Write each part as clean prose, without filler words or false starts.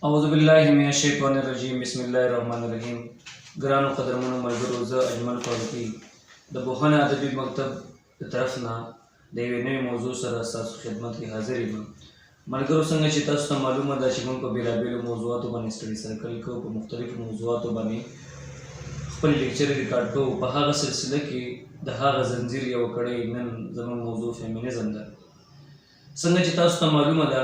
اعوذ بالله من الشیطان الرجیم، بسم الله الرحمن الرحیم. ګرانو قدرمنو ملګرو، زه اجمل فاروقي د بوهنه ادبي مکتب د طرف نه د یوې نوې موضوع سره ستاسو خدمت کې حاضر یم. ملګرو، څنګه چې تاسو ته معلومه ده چې موږ په بېلابېلو موضوعاتو باندې سټډي سرکل کوو، په مختلفو موضوعاتو باندې خپل لیکچر ریکارډ کوو. په هغه سلسله کې د هغه زنځیر یوه کړۍ نن زموږ موضوع فیمینزم ده. څنګه چې تاسو ته معلومه ده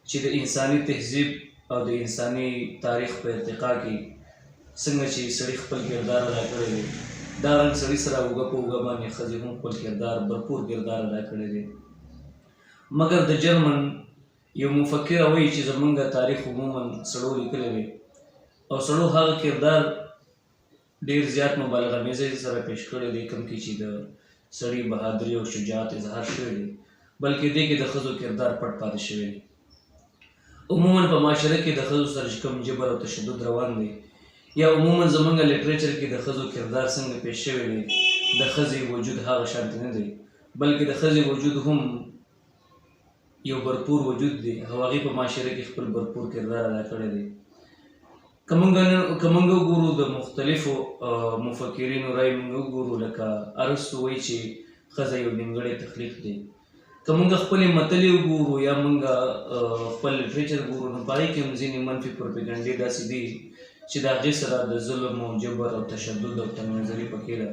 چې د انساني تهذیب او د انساني تاریخ په ارتقا کې څنګه چې سړي خپل کردار ادا کړی دی، دا رنګ سړي سره اوږه په اوږه باندې ښځې هم خپل کردار، برپور کردار ادا کړی دی. مګر د جرمن یو مفکر وایي چې زمونږ تاریخ عموما سړو لیکلی دی او سړو هغه کردار ډېر زیات مبالغه میزۍ سره پېش کړی دی کوم کې چې د سړي بهادري او شجاعت اظهار شوی دی، بلکې دې کې د ښځو کردار پټ پاتې شوی دی. عموما په معاشره کې د ښځو سره چې کوم جبر او تشدد روان دی، یا عموما زمونږ لټریچر کې د ښځو کردار څنګه پېش شوی دی، د ښځې وجود هغه شانتې نه دی، بلکې د ښځې وجود هم یو برپور وجود دی او هغې په معاشره کې خپل برپور کردار ادا کړی دی. که مونږ که مونږ وګورو د مختلفو مفکرینو رای مونږ وګورو، لکه ارسطو وایي چې ښځه یو نیمګړی تخلیق دی. که مونږ خپلې متلې وګورو یا مونږ خپل لټریچر ګورو، نو په هغې کې هم ځینې منفي پروپیګنډې داسې دي چې د هغې سره د ظلم او جبر او تشدد او تنګ نظري پکې ده.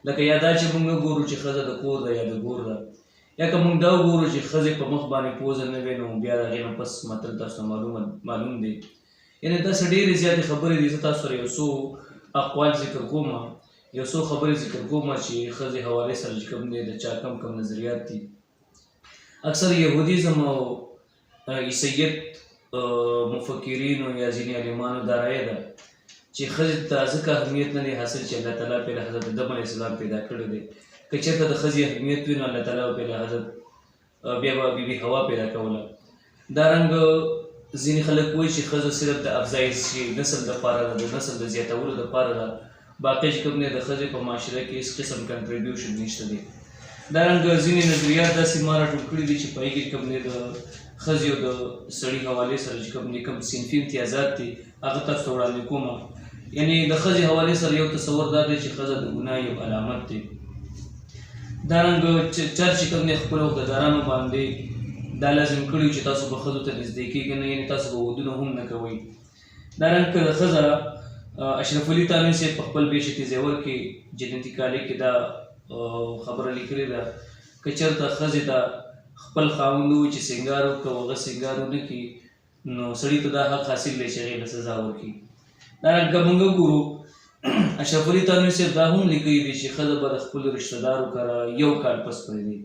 لکه یا دا چې مونږ وګورو چې ښځه د کور ده یا د ګور ده، یا که مونږ دا وګورو چې ښځې په مخ باندې پوزه نه وي، نو بیا د هغې نه پس متل تاسو ته معلوم دی. یعنې داسې ډېرې زیاتې خبرې دي. زه تاسو سره یو څو اقوال ذکر کوم، یو څو خبرې ذکر کوم چې ښځې حوالې سره چې کوم دی د چا کم کم نظریات دي. اکثر یهودیزم او عیسیت مفکرینو یا ځینې عالمانو دا رایه ده چې ښځې ته ځکه اهمیت نه دی حاصل چې الله تعالی پرې حضرت آدم علیه السلام پیدا کړی دی. که چېرته د ښځې اهمیت وي، نو الله تعالی به پرې حضرت بیا به بي بي حوا پیدا کوله. دا رنګ ځینې خلک وایي چې ښځه صرف د افزایش نسل دپاره ده، د نسل د زیاتولو دپاره ده، باقي چې کوم دی د ښځې په معاشره کې هېڅ قسم کنټریبیوشن نشته دی. دا رنګ ځینې نظریات داسې ما راټول کړي دي چې په هغې کې کوم دی د ښځې او د سړي حوالې سره چې کوم دی کوم صنفي امتیازات دي، هغه تاسو ته وړاندې کوم. یعنی د ښځې حوالې سره یو تصور دا دی چې ښځه د ګناه یو علامت دی. دا رنګ چر چې کوم دی خپلو عهدهدارانو باندې دا لازم کړي چې تاسو به ښځو ته نږدې کېږئ نه، یعنې تاسو به ودونه هم نه کوئ. دا رنګ که ښځه، اشرف علي تانوي صاحب په خپل بېشتي زیور کې جنتي کالي کې دا خبره لیکلې ده، که چېرته ښځې ته خپل خاوند ووایي چې سینګار وکړه او هغه سینګار ونه کړي، نو سړي ته دا حق حاصل دی چې هغې له سزا ورکړي. دا رنګ که موږ وګورو، اشرف علي تانوي صاحب دا هم لیکلي دي چې ښځه به د خپلو رشته دارو کره یو کال پس پرېږدي.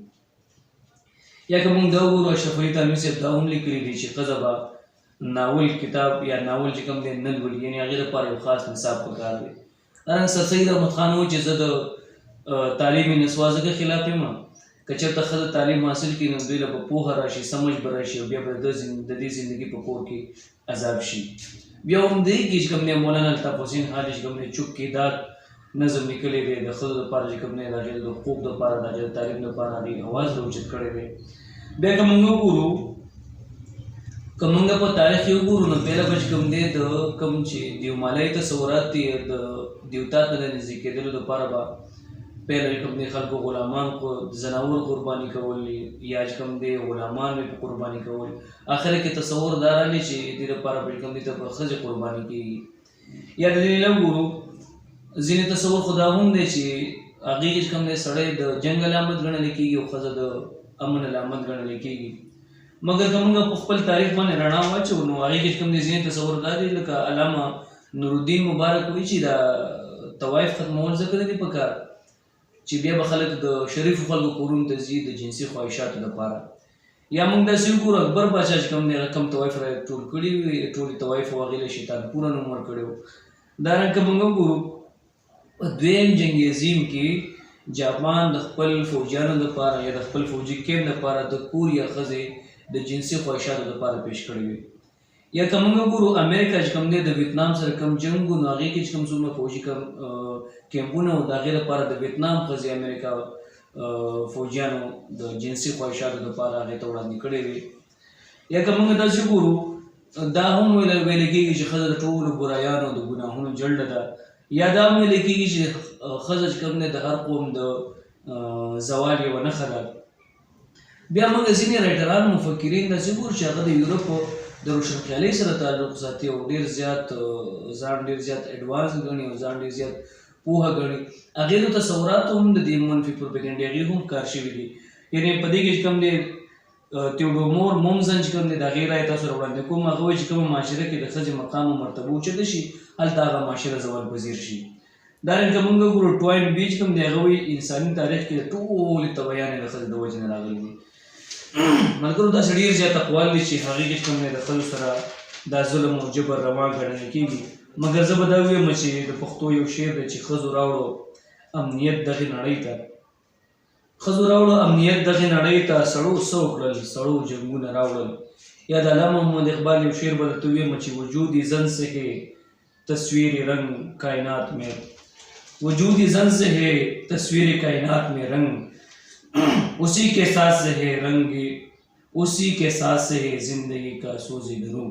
یا که موږ دا وګورو، اشرف علي تانوي صاحب دا هم لیکلي دي چې ښځه به ناول کتاب یا ناول چې کوم دی نه لولي، یعنې هغې لپاره یو خاص نصاب پکار دی. دارنګه سر سید احمد خان وویل چې زه د تعلیم نسوا ځکه خلاف یم، که چېرته ښځه تعلیم حاصل کړي نو دوی له به پوهه راشي، سمج به راشي او بیا به د دې زندګي په کور کې عذاب شي. بیا هم دې کې چې کوم دی مولانا الطاف حسین حالي چې کوم دی چوپ کې داد نظم لیکلی دی، د ښځو دپاره چې کوم دی د هغې د حقوق دپاره، د هغې د تعلیم دپاره هغې اواز راوچت کړی دی. بیا که موږ وګورو، که موږ په تاریخ کې وګورو، نو پهله به چې کوم دی د کوم چې دیومالۍ تصورات دي، د دیوتا ته د نږدې کېدلو دپاره به پهله چې کوم دی خلکو غلامان ځناور قرباني کول یا چې کوم دی غلامان به قرباني کول. اخر کې تصور دا راغلی چې دې دپاره به چې کوم دی ته به ښځې قرباني کېږي. یا د دې نه وګورو، ځینې تصور خو دا هم دی چې هغې کې چې کوم دی سړی د جنګ علامت ګڼل کېږي او ښځه د امن علامت ګڼل کېږي. مګر که موږ په خپل تاریخ باندې رڼا واچوو، نو هغې کې چې کوم دی ځینې تصور دا دی، لکه علامه نورالدین مبارک وایي چې دا طوایف ختمول ځکه نه دي پکار چې بیا به خلک د شریفو خلکو کورونو ته ځي د جنسي خواهشاتو لپاره. یا موږ داسې وګورو، اکبر باچا چې کوم دی هغه کوم طوایف را ټول کړي وي، ټولې طوایف هغې له شیطان پوره نوم ورکړی و. دا رنګ که موږ وګورو، په دویم جنګ عظیم کې جاپان د خپل فوجیانو لپاره یا د خپل فوجي کیمپ لپاره د کوریا ښځې د جنسي خواهشاتو لپاره پیش کړې وې. یا که موږ وګورو، امریکا چې کوم دی د ویتنام سره کوم جنګ و، نو هغې کې چې کوم څومره فوجي کوم کیمپونه وو، د هغې لپاره د ویتنام ښځې امریکا فوجیانو د جنسي خواهشاتو لپاره هغې ته وړاندې کړې وې. یا که موږ داسې وګورو، دا هم ویل کېږي چې ښځه د ټولو برایانو د ګناهونو جلډه ده، یا دا هم ویل کېږي چې ښځه چې کوم دی د هر قوم د زوال یوه نښه ده. بیا موږ ځینې رایټران مفکرین داسې ګورو چې هغه د یورپ د روشنخیالۍ سره تعلق ساتي او ډېر زیات ځان ډېر زیات اډوانس ګڼي او ځان ډېر زیات پوهه ګڼي. هغې د تصوراتو هم د دې منفي پروپیګنډې هغې هم کار شوي دي. یعنې په دې کې چې کوم دی تیوډومور مومزن چې کوم دی د هغې رایه تاسو سره وړاندې کوم. هغه وایي چې کومه معاشره کې د ښځې مقام او مرتبه اوچته شي، هلته هغه معاشره زوال پذیر شي. دارنګه که موږ وګورو ټواین بي چې کوم دی هغه وایي انساني تاریخ کې د ټولې تبعیانې د ښځې د وجې نه راغلي دي. ملګرو داسې ډېر زیات اقوال دي چې هغې کې چې کوم دی د ښځو سره دا ظلم او جبر روا ګڼل کېږي، مګر زه به دا ووایم چې د پښتو یو شعر دی چې ښځو راوړو امنیت دغې نړۍ ته، ښځو راوړو امنیت دغې نړۍ ته، سړو څه وکړل سړو جنګونه راوړل. یا د علامه محمد اقبال یو شعر به درته ووایم چې وجود زن سه هې تصویر رنګ کائنات میں، وجود زن سے ہے تصویر کائنات میں رنگ، اسی کے ساتھ سے ہے رنگ، اسی کے ساتھ سے ہے زندگی کا سوز درو.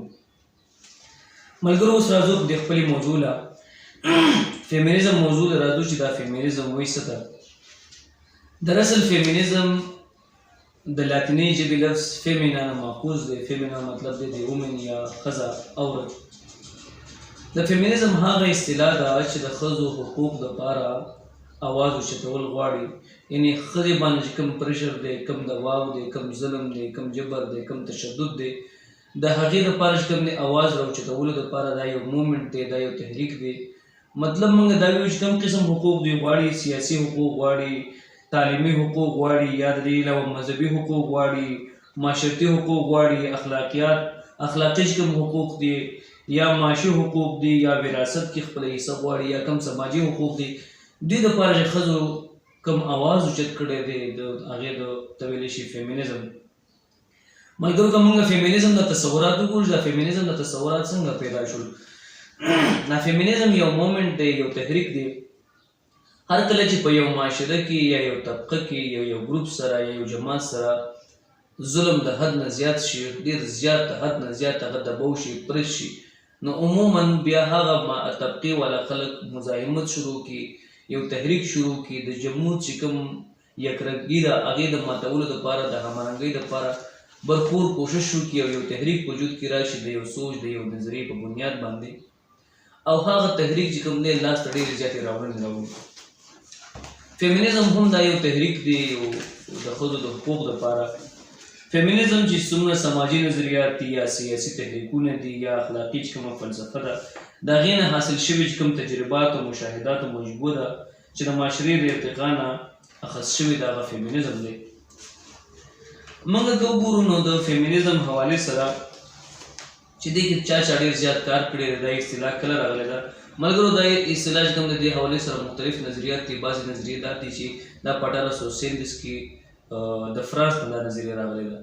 ملګرو اوس راځو د خپلې موضوع له فیمینزم موضوع له راځو چې دا فیمینزم وایي څه ته. دراصل فیمینزم د لاتیني ژبې لفظ فیمینا نه ماخوذ دی. فیمینا مطلب دی د وومن یا ښځه، عورت. د فیمینزم هغه اصطلاح ده چې د ښځو حقوق دپاره اواز اوچتول غواړي. یعنې ښځې باندې چې کوم پریشر دی، کوم دباو دی، کوم ظلم دی، کوم جبر دی، کوم تشدد دی، د هغې دپاره چې کوم دی اواز راوچتولو دپاره دا یو مومنټ دی، دا یو تحریک دی. مطلب موږ دا ویو چې کوم قسم حقوق دوی غواړي، سیاسي حقوق غواړي، تعلیمي حقوق غواړي، یا د دې علاوه مذهبي حقوق غواړي، معاشرتي حقوق غواړي، اخلاقیات اخلاقي چې کوم حقوق دي، یا معاشي حقوق دي، یا وراثت کې خپله حصه غواړي، یا کوم سماجي حقوق دي، دوی دپاره چې ښځو کوم اواز اوچت کړی دی د هغې د ته ویلی شي فیمینزم. ملګرو که موږ فیمینزم د تصورات وګورو، دا فیمینزم د تصورات څنګه پیدا شول؟ دا فیمینزم یو مومنټ دی، یو تحریک دی. هر کله چې په یو معاشره کې یا یو طبقه کې یا یو ګروپ سره یا یو جماعت سره ظلم د حد نه زیات شي، ډیر زیات د حد نه زیات هغه دباو شي، پرس شي، نو عموما بیا هغه طبقې والا خلک مزاحمت شروع کړي، یو تحریک شروع کړي، د جمود چې کوم یکرنګي ده هغې د ماتولو دپاره، د همرنګۍ دپاره برپور کوشش وکړي او یو تحریک وجود کې راشي د یو سوچ د یو نظریې په بنیاد باندې، او هغه تحریک چې کوم دی لاس ته ډېرې زیاتې راوړنې راوړي. فیمینزم هم دا یو تحریک دی، یو د ښځو د حقوق دپاره. فیمینزم چې څومره سماجي نظریات دي یا سیاسي تحریکونه دي یا اخلاقي چې کومه فلسفه ده، د هغې نه حاصل شوي چې کوم تجربات او مشاهدات او مجبوع ده چې د معاشرې د ارتقا نه اخذ شوي ده، هغه فیمینزم دی. موږ که وګورو نو د فیمینزم حوالې سره چې دې کې چا چا ډېر زیات کار کړی دی، دا اصطلاح کله راغلې ده؟ ملګرو دا اصطلاح چې کوم د دې حوالې سره مختلف نظریات دي. بعضې نظریې دا دي چې دا په 1837 کې د فرانس نه دا نظریه راغلې ده.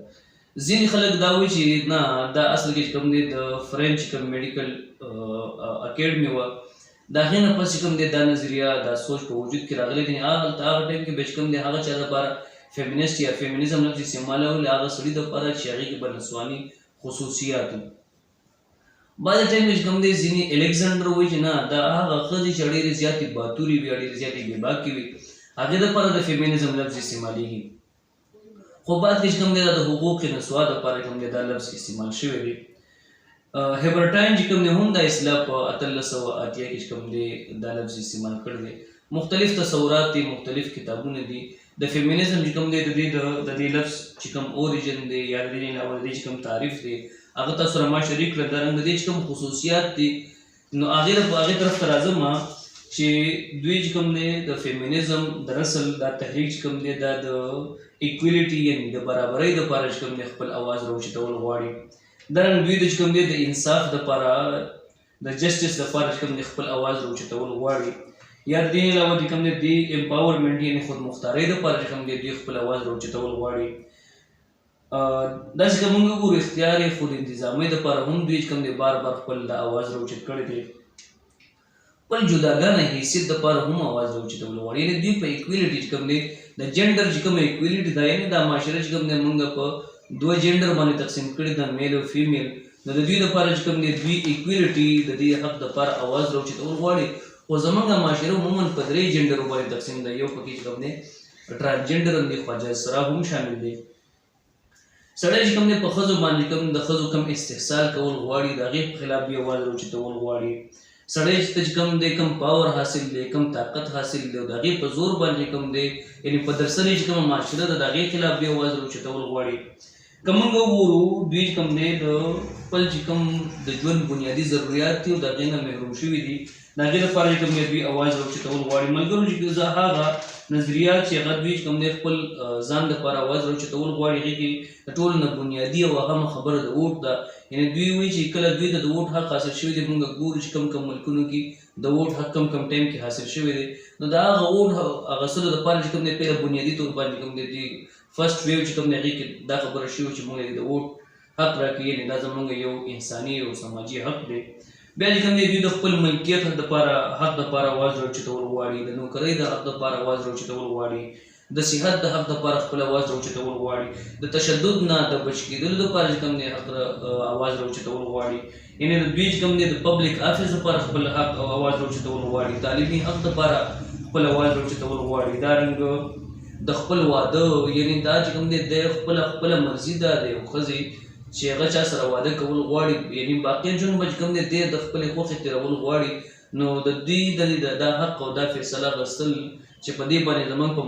ځینې خلک دا وایي چې نه، دا اصل کې چې کوم دی د فرنچ کوم میډیکل اکیډمي وه، د هغې نه پس چې کوم دی دا نظریه دا سوچ په وجود کې راغلی دی. هغه ټایم کې به چې کوم دی هغه چا دپاره فیمینسټ یا فیمینزم لفظ استعمالول هغه سړي دپاره چې هغې کې به نسواني خصوصیات وو. بعضې ټایم کې چې کوم دی ځینې الکساندر وایي چې نه، دا هغه ښځې چې ډېرې زیاتې باتورې وي، ډېرې زیاتې بېباکې وي، هغې دپاره د فیمینزم لفظ استعمالېږي. خو بعد کې چې کوم دی دا د حقوق نسوا دپاره کوم دی دا لفظ استعمال شوی دی. هیبرټاین چې کوم دی هم دا اصطلاح په 1880 کې چې کوم دی دا لفظ استعمال کړی دی. مختلف تصورات دي، مختلف کتابونه دي د فیمینزم چې کوم دی د دې د دې لفظ چې کوم اوریجن دی یا د دې علاوه د دې چې کوم تعریف دی هغه تاسو سره ما شریک کړل. دا رنګ د دې چې کوم خصوصیات دي نو هغې هغې طرف ته راځم چې دوی چې کوم دی د فیمینزم دراصل دا تحریک چې کوم دی دا د ایکویلیټي یعنی د برابرۍ دپاره چې کوم دی خپل اواز راوچتول غواړي. دا رنګ دوی د چې کوم دی د انصاف دپاره د جسټس دپاره چې کوم دی خپل اواز راوچتول غواړي، یا د دې علاوه چې کوم دی د امپاورمنټ یعنی خودمختارۍ دپاره چې کوم دی دوی خپل اواز راوچتول غواړي. داسې که موږ وګورو اختیار خود انتظامۍ دپاره هم دوی چې کوم دی بار بار خپل د اواز راوچت کړی دی، خپل جداګانه حیثیت دپاره هم اواز راوچتول غواړي. یعنې دوی په ایکویلیټي چې کوم دی د جنډر چې کوم ایکویلیټي ده، یعنې دا معاشره چې کوم دی موږ په دوه جنډر باندې تقسیم کړې ده، میل او فیمیل، نو د دوی دپاره چې کوم دی دوی ایکویلټي د دې حق دپاره اواز راوچتول غواړي. خو زمونږ معاشره عموما په درې جنډرو باندې تقسیم ده، یو پکې چې کوم دی ټرانسجنډر هم دی، خواجه سرا هم شامل دی. سړی چې کوم دی په ښځو باندې کوم د ښځو کوم استحصال کول غواړي، د هغې په خلاف بیا اواز راوچتول غواړي. سړی چې ته چې کوم دی کوم پاور حاصل دی، کوم طاقت حاصل دی، او د هغې په زور باندې کوم دی یعنې په درسنې چې کومه معاشره ده د هغې خلاف بیا اواز راوچتول غواړي. که موږ وګورو دوی چې کوم دی د خپل چې کوم د ژوند بنیادي ضروریات دي او د هغې نه محروم شوي دي، د هغې لپاره چې کوم دی دوی اواز راوچتول غواړي. ملګرو چې زه هغه نظریات چې هغه دوی چې کوم دی خپل ځان دپاره اواز راوچتول غواړي، هغې کې د ټولو نه بنیادي او اهمه خبره د ووټ ده. یعنې دوی وایي چې کله دوی ته د ووټ حق حاصل شوی دی، موږ ګورو چې کم کم ملکونو کې د ووټ حق کم کم ټایم کې حاصل شوی دی، نو د هغه ووټ اخیستلو دپاره چې کوم دی پهله بنیادي طور باندې کوم دی دوی فرست ویو چې کوم دی هغې کې دا خبره شوې چې موږ د ووټ حق راکړي، یعنې دا زموږ یو انساني او سماجي حق دی. بیا چې کوم دی دوی د خپل ملکیت دپاره حق دپاره اواز راوچتول غواړي، د نوکرۍ د حق دپاره اواز راوچتول غواړي، د صحت د حق دپاره خپل اواز راوچتول غواړي، د تشدد نه د بچ کېدلو دپاره چې کوم دی حق اواز راوچتول غواړي، یعنې د دوی چې کوم دی د پبلک افیس دپاره خپل حق او اواز راوچتول غواړي، تعلیمي حق دپاره خپل اواز راوچتول غواړي. دارنګه د خپل واده، یعنې دا چې کوم دی د خپله خپله مرضي ده د یو ښځې چې هغه چا سره واده کول غواړي، یعنې باقي ژوند به چې کوم دی دی د خپلې خوښې تېرول غواړي. نو د دوی د دا حق او دا فیصله اخیستل چې په دې باندې زمونږ په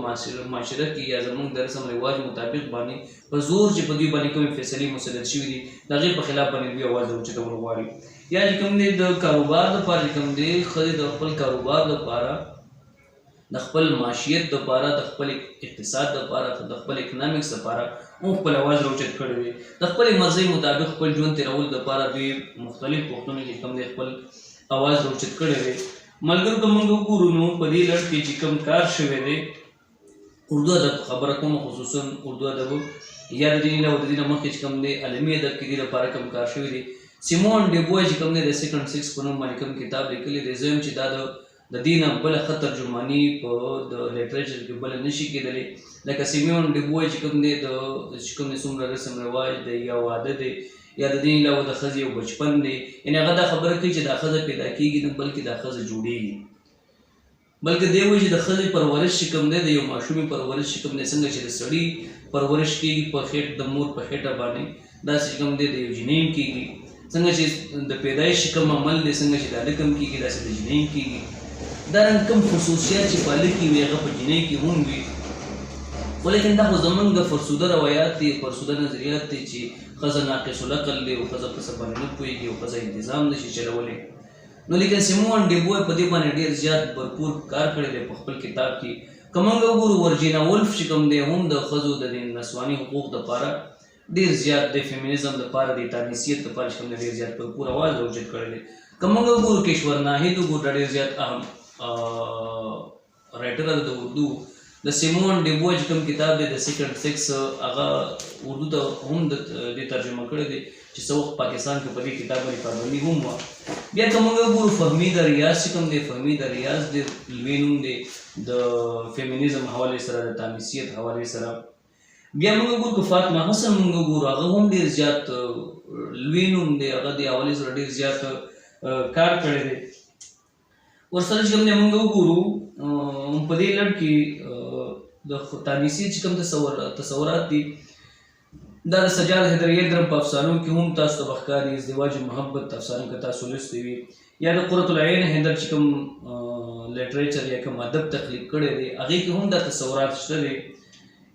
معاشره کې یا زمونږ د رسم رواج مطابق باندې په زور چې په دوی باندې کومې فیصلې مسلط شوي دي، د هغې په خلاف باندې دوی اواز راوچتول غواړي. یا چې کوم دی د کاروبار دپاره چې کوم دی ښځې د خپل کاروبار دپاره، د خپل معاشیت دپاره، د خپل اقتصاد دپاره، د خپل اکنامیکس دپاره هم خپل اواز راوچت کړی دی. د خپلې مرضۍ مطابق خپل ژوند تېرولو دپاره دوی مختلف وختونو کې کوم دی خپل اواز راوچت کړی دی. ملګرو که موږ وګورو نو په دې لړ کې چې کوم کار شوی دی، اردو ادب خبره کوم، خصوصا اردو ادب یا د دې علاوه د دې نه مخکې چې کوم دی عالمي ادب کې دې لپاره کوم کار شوی دی. سیمون ډیبوی چې کوم دی د سیکنډ سکس په نوم باندې کوم کتاب لیکلی دی، زه یم چې دا د دې نه بله ښه ترجماني په د لیټریچر کې بله نه شي کېدلی. لکه سیمون ډیبوی چې کوم دی د چې کوم دی څومره رسم رواج دی یا واده دی یا د دې علاوه د ښځې یو بچپن دی، یعنې هغه دا خبره کوي چې دا ښځه پیدا کېږي نه بلکې دا ښځه جوړېږي، بلکې دی وایي چې د ښځې پرورش چې کوم دی د یو ماشومې پرورش چې کوم دی څنګه چې د سړي پرورش کېږي په خېټ د مور په خېټه باندې، داسې چې کوم دی د یو جینۍ هم کېږي، څنګه چې د پیدایش چې کوم عمل دی څنګه چې د هلک هم کېږي داسې د جینۍ هم کېږي. دا رنګ کوم خصوصیات چې په هلک کې وي هغه په جینۍ کې هم وي. خو لیکن دا خو زمونږ د فرسوده روایات دي، فرسوده نظریات دي چې ښځه ناقص العقل دی او ښځه په څه باندې نه پوهېږي او ښځه انتظام نه شي چلولی. نو لیکن سیمون ډیبوی په دې باندې ډېر زیات بھرپور کار کړی دی په خپل کتاب کې. که موږ وګورو ورجینا ولف چې کوم دی هم د ښځو د دې نسواني حقوق دپاره ډېر زیات د فیمینزم دپاره د تانیثیت دپاره چې کوم دی ډېر زیات بھرپور اواز راوچت کړی دی. که موږ وګورو کشور ناهید وګورو، دا ډېر زیات اهم رایټر ده د اردو. د سیمون ډیبوی چې کوم کتاب دی د سیکنډ سکس، هغه اردو ته هم د دې ترجمه کړی دی چې څه وخت پاکستان کې په دې کتاب باندې پابندي هم وه. بیا که موږ وګورو فهمیده ریاض چې کوم دی، فهمیده ریاض ډېر لوی نوم دی د فیمینزم حوالې سره، د تانیثیت حوالې سره. بیا موږ وګورو که فاطمه حسن موږ وګورو، هغه هم ډېر زیات لوی نوم دی، هغه دې حوالې سره ډېر زیات کار کړی دی. ورسره چې کوم دی موږ وګورو په دې لړ کې د تانیثیت چې کوم تصورات دي، دا د سجاد حیدر یلدرم په افسانو کې هم تاسو ته به ښکاري، ازدواج محبت افسانه که تاسو لوستې وي، یا د قرة العین حیدر چې کوم لیټریچر یا کوم ادب تخلیق کړی دی هغې کې هم دا تصورات شته دی.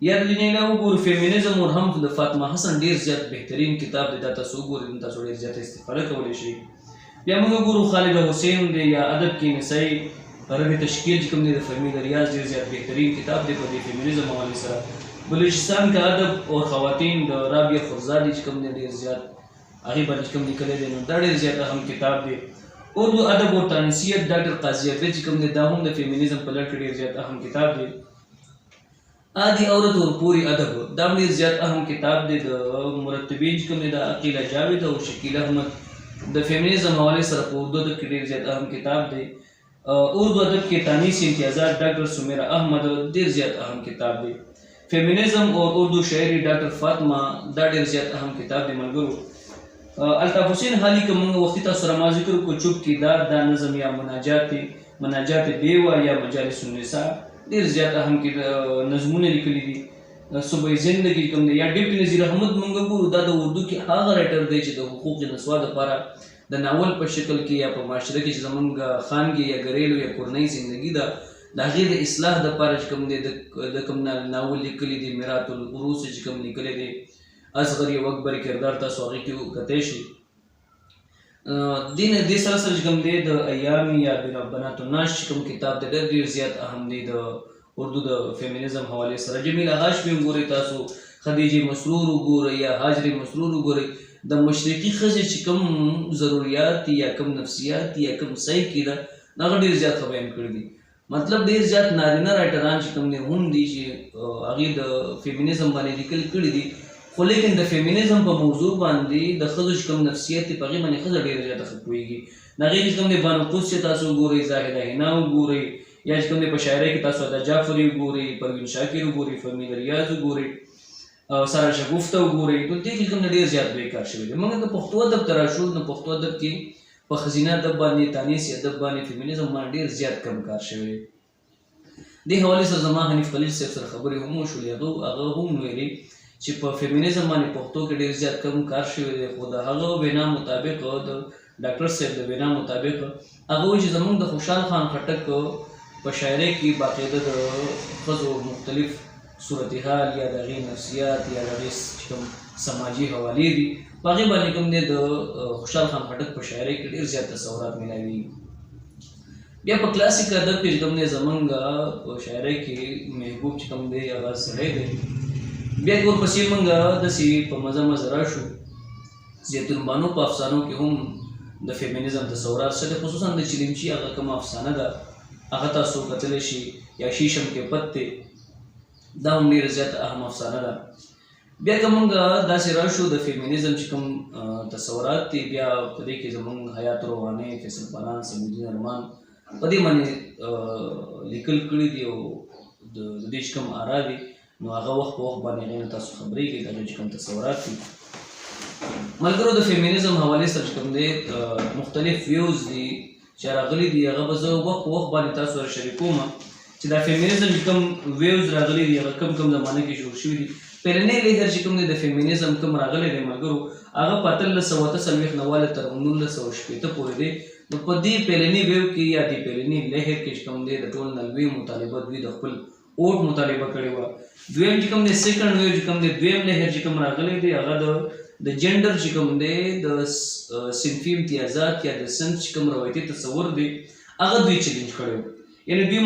یا د دې نه علاوه وګورو فیمینزم اور هم د فاطمه حسن ډېر زیات بهترین کتاب دی، دا تاسو وګورئ نو تاسو ډېر زیاته استفاده کولی شئ. بیا موږ وګورو خالد حسین دی یا ادب کې نسائی رد تشکیل چې کوم دی د فهمیده ریاض ډېر زیات بهترین کتاب دی په دې فیمینزم حوالې سره. بلوچستان کا ادب اور خواتین د رابعه خرزادي چې کوم دی ډېر زیات هغې باندې چې کوم لیکلی دی، نو دا ډېر زیات اهم کتاب دی. اردو ادب اور تانیثیت ډاکټر قاضي عبید چې کوم دی دا هم د فیمینزم په لړ کې ډېر زیات اهم کتاب دی. آدی عورت اور پوری ادب دا هم ډېر زیات اهم کتاب دی. د مرتبین چې کوم دی دا عقیله جاوید او شکیل احمد د فیمینزم حوالې سره په اردو ادب کې ډېر زیات اهم کتاب دی. اردو ادب کې تانیث امتیازات ډاکټر سمیرا احمد ډېر زیات اهم کتاب دی. فیمینزم اور اردو شاعری ډاکټر فاطمه دا ډېر زیات اهم کتاب دی. ملګرو الطاف حسین حالی که موږ وختي تاسو سره ما ذکر کو چوپ کې دا دا نظم یا مناجات مناجات بیوه یا مجالس النساء ډیر زیات اهم کې نظمونه لیکلي دي. صبح زندگی کوم دی یا ډیپټي نذیر احمد مونږ ګورو دا د اردو کې هغه رائټر دی چې د حقوق نسوا دپاره د ناول په شکل کې یا په معاشره کې چې زمونږ خانګې یا ګریلو یا کورنۍ زندگی ده د هغې د اصلاح دپاره چې کوم دی د کوم ناول لیکلی دی، میرات العروس چې کوم لیکلی دی، اصغر یو اکبر کردار تاسو هغې کې کتی شئ. دین دې سره سره چې کوم دی د ایام یا بنات الناس چې کوم کتاب دی ډېر ډېر زیات اهم دی د اردو د فیمینزم حوالې سره. جمیله هاشمي وګورئ تاسو، خدیجه مسرور وګورئ یا هاجر مسرور وګورئ، د مشرقي ښځې چې کوم ضروریات یا کوم نفسیات یا کوم سایکي ده هغه ډېر زیات ښه بیان کړي دي. مطلب ډېر زیات نارینه رائټران چې کوم دی هم دي چې هغې د فیمینزم باندې لیکل کړي دي، خو لیکن د فیمینزم په موضوع باندې د ښځو چې کوم نفسیت دی په هغې باندې ښځه ډېره زیاته ښه پوهېږي. د هغې چې کوم دی بانو قدس تاسو وګورئ، زاهده حنا وګورئ، یا چې کوم دی په شاعرۍ کې تاسو ادا جعفري وګورئ، پروین شاکر وګورئ، فهمیده ریاض وګورئ، سارا شګفته وګورئ، نو دې کې کوم دی ډېر زیات لوی کار شوی دی. موږ که پښتو ادب ته راشو نو پښتو ادب کې په ښځینه ادب باندې، تانیثي ادب باندې، فیمینزم باندې ډېر زیات کم کار شوی دی. دې حوالې سره زما حنیف خلیل صاحب سره خبرې هم وشولې، هغه هم ویلي چې په فیمینزم باندې پښتو کې ډېر زیات کم کار شوی دی، خو د هغه وینا مطابق، د ډاکټر صاحب د وینا مطابق هغه وایي چې زموږ د خوشحال خان خټک په شاعرۍ کې باقاعده د ښځو مختلف صورتحال یا د هغې نفسیات یا د هغې چې کوم سماجي حوالې دي په هغې باندې کوم دی د خوشحال خان خټک په شاعرۍ کې ډېر زیات تصورات میلاویږي. بیا په کلاسیک ادب کې چې کوم دی زمونږ په شاعرۍ کې محبوب چې کوم دی هغه سړی دی. بیا که ورپسې مونږ داسې په مزه مزه راشو، زیتون بانو په افسانو کې هم د فیمینزم تصورات شته، خصوصا د چلیمچي هغه کومه افسانه ده هغه تاسو کتلی شئ، یا شیشم کې پت دی دا هم ډېره زیاته اهم افسانه ده. بیا که مونږ داسې راشو د فیمینزم چې کوم تصورات دي، بیا په دې کې زمونږ حیات روغاني، فیصل باران، سمیدین ارمان په دې باندې لیکل کړي دي او د دې چې کوم آرا دي نو هغه وخت په وخت باندې هغې نه تاسو خبرېږئ، د هغې چې کوم تصورات دي. ملګرو د فیمینزم حوالې سره چې کوم دی مختلف ویوز دي چې راغلي دي، هغه به زه وخت په وخت باندې تاسو سره شریکوم چې دا فیمینزم چې کوم ویوز راغلي دي هغه کوم کوم زمانه کې جوړ شوي دي. پهلنی لهر چې کوم دی د فیمینزم کوم راغلی دی ملګرو هغه په 1848 نه واله تر 1960 پورې دی. نو په دې پهلني ویو کې یا دې پهلني لهر کې چې کوم دی د ټول نه لوی مطالبه دوی د خپل اوټ مطالبه کړې وه. دویم چې کوم دی سیکنډ ویو چې کوم دی دویم لهر چې کوم راغلی دی هغه د جنډر چې کوم دی د صنفي امتیازات یا د صنف چې کوم روایتي تصور دی هغه دوی چیلنج کړی و. یعنی دوی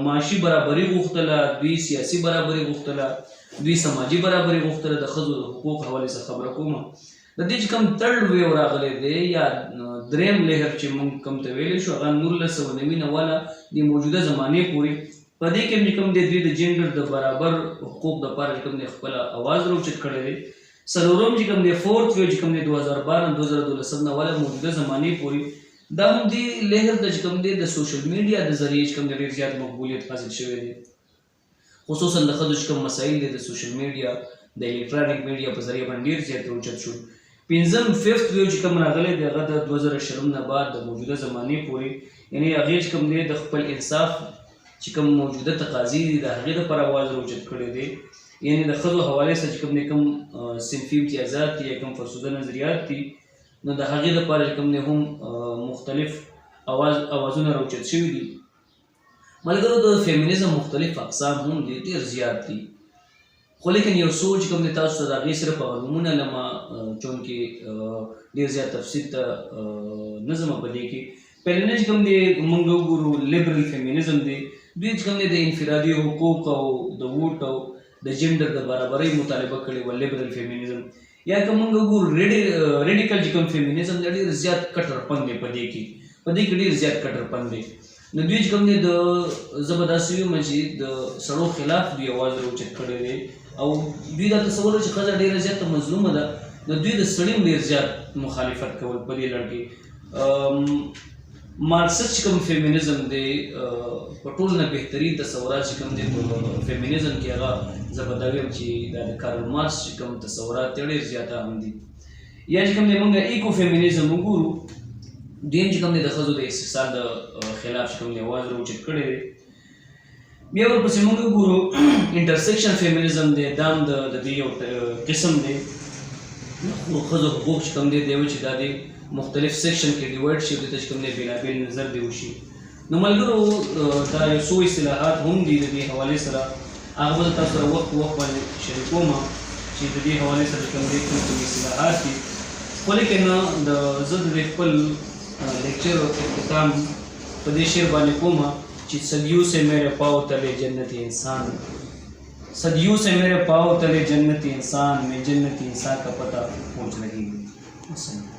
معاشي برابري غوښتله، دوی سیاسي برابري غوښتله، دوی سماجي برابري غوښتله. د ښځو د حقوق حوالې سره خبره کومه. د دې چې کوم ترډ ویو راغلی دی یا دریم لهر چې موږ کوم ته ویلی شو هغه 1990 نه واله د موجوده زمانې پورې په دې کې چې کوم دی دوی د جنډر د برابر حقوق دپاره چې کوم دی خپله اواز راوچت کړی دی. څلورم چې کوم دی فورت ویو چې کوم دی 2012 2012 نه واله موجوده زمانې پورې دا هم دې لهر ته چې کوم دی د سوشل میډیا د ذریعې چې کوم دی ډېر زیات مقبولیت حاصل شوی دی، خصوصا د ښځو چې کوم مسایل دی د سوشل میډیا د الکترونیک میډیا په ذریعه باندې ډېر زیات راوچت شو. پنځم ففت ویو چې کوم راغلی دی هغه د 2020 نه بعد د موجوده زمانې پورې، یعنی هغې چې کوم دی د خپل انصاف چې کوم موجوده تقاضې دي د هغې دپاره اواز راوچت کړی دی. یعنی د ښځو حوالې سره چې کوم دی کوم صنفي امتیازات دي یا کوم فرسوده نظریات دي نو د هغې دپاره چې کوم دی هم مختلف اوازونه راوچت شوي دي. ملګرو د فیمینزم مختلف اقسام هم دي، ډېر زیات دي، خو لیکن یو څو چې کوم دی تاسو ته د هغې صرف هغه نومونه لمه چونکې ډېر زیات تفصیل ته نه ځم په دې کې. پهلنی چې کوم دی موږ وګورو لیبرل فیمینزم دی، دوی چې کوم دی د انفرادي حقوق او د ووټ او د جنډر د برابرۍ مطالبه کړې وه لیبرل فیمینزم. یا که موږ وګورو ریډیکل چې کوم فیمینزم دی ډېر زیات کټرپن دی، په دې کې ډېر زیات کټرپن دی. نو دوی چې کوم دی د زه به داسې ووایم چې د سړو خلاف دوی اواز راوچت کړی دی او دوی دا تصور چې ښځه ډېره زیاته مظلومه ده، نو دوی د سړي هم ډېر زیات مخالفت کول په دې لړ کې. مارکسیست چې کوم فیمینزم دی په ټول نه بهترین تصورات چې کوم دی په فیمینزم کې هغه زه به دا ویم چې دا د کارل مارکس چې کوم تصورات دی ډېر زیات اهم دي. یا چې کوم دی موږ ایکو فیمینیزم وګورو، دوی هم چې کوم دی د ښځو د استحصال د خلاف چې کوم دی اواز راوچت کړی دی. بیا ورپسې موږ وګورو انټرسیکشن فیمینیزم دی، دا هم د دې یو قسم دی. ښځو حقوق چې کوم دی، دی چې دا دی مختلف سیکشن کې ډیوایډ شي، دې ته چې کوم دی بېلابېل نظر دی وشي. نو ملګرو، دا یو څو اصطلاحات هم دي د دې حوالې سره، هغه به تاسو سره وخت په وخت باندې شریکوم چې د دې حوالې سره کوم دي کوم کوم اصطلاحات دي. خو لیکن د زه د خپل لیکچر اختتام په دې شعر باندې کوم چې صدیو سے میرے پاؤ تلے جنتی انسان، صدیوں سے میرے پاؤ تلے جنتی انسان، میں جنتی انسان کا پتہ پوچھ رہی ہوں۔